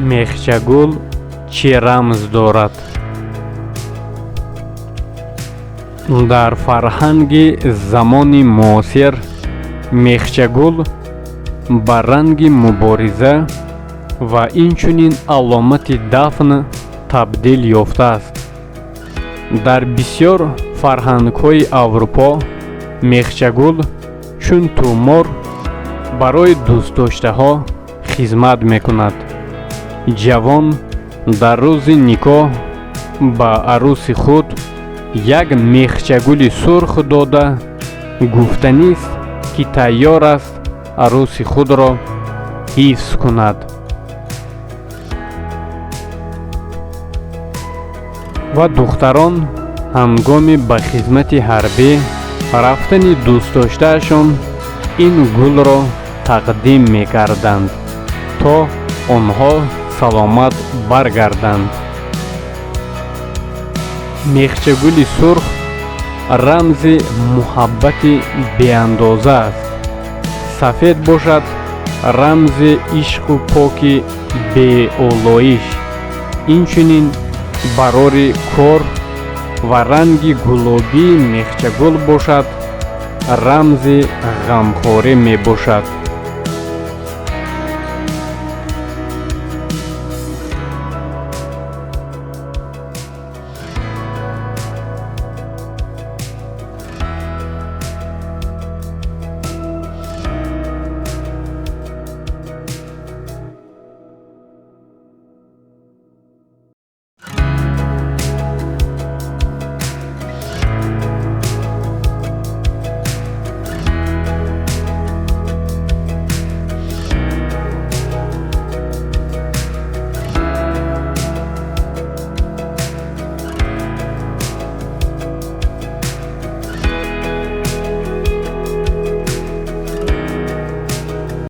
Мехчагул чӣ рамз дорад? Дар фарҳанги замони муосир мехчагул ба ранги мубориза ва инчунин аломати дафн табдил ёфтааст. Дар бисёр фарҳангҳои Аврупо мехчагул чун тумор барои дӯстдоштаҳо хизмат мекунад. Ҷавон дар рӯзи никоҳ ба аруси худ як мехчагули сурх дода, гуфтанист, ки тайёр аст аруси худро ҳифз кунад. Ва духтарон ҳангоми ба хизмати ҳарбӣ рафтани дӯстдоштаашон ин гулро тақдим мекарданд, то онҳо саломат баргарданд. Мехчагули сурх рамзи муҳаббати беандоза аст. Сафед бошад рамзи ишқу поки беолоиш, инчунин барори кор ва ранги гулобии мехчагул бошад рамзи ғамхорӣ мебошад.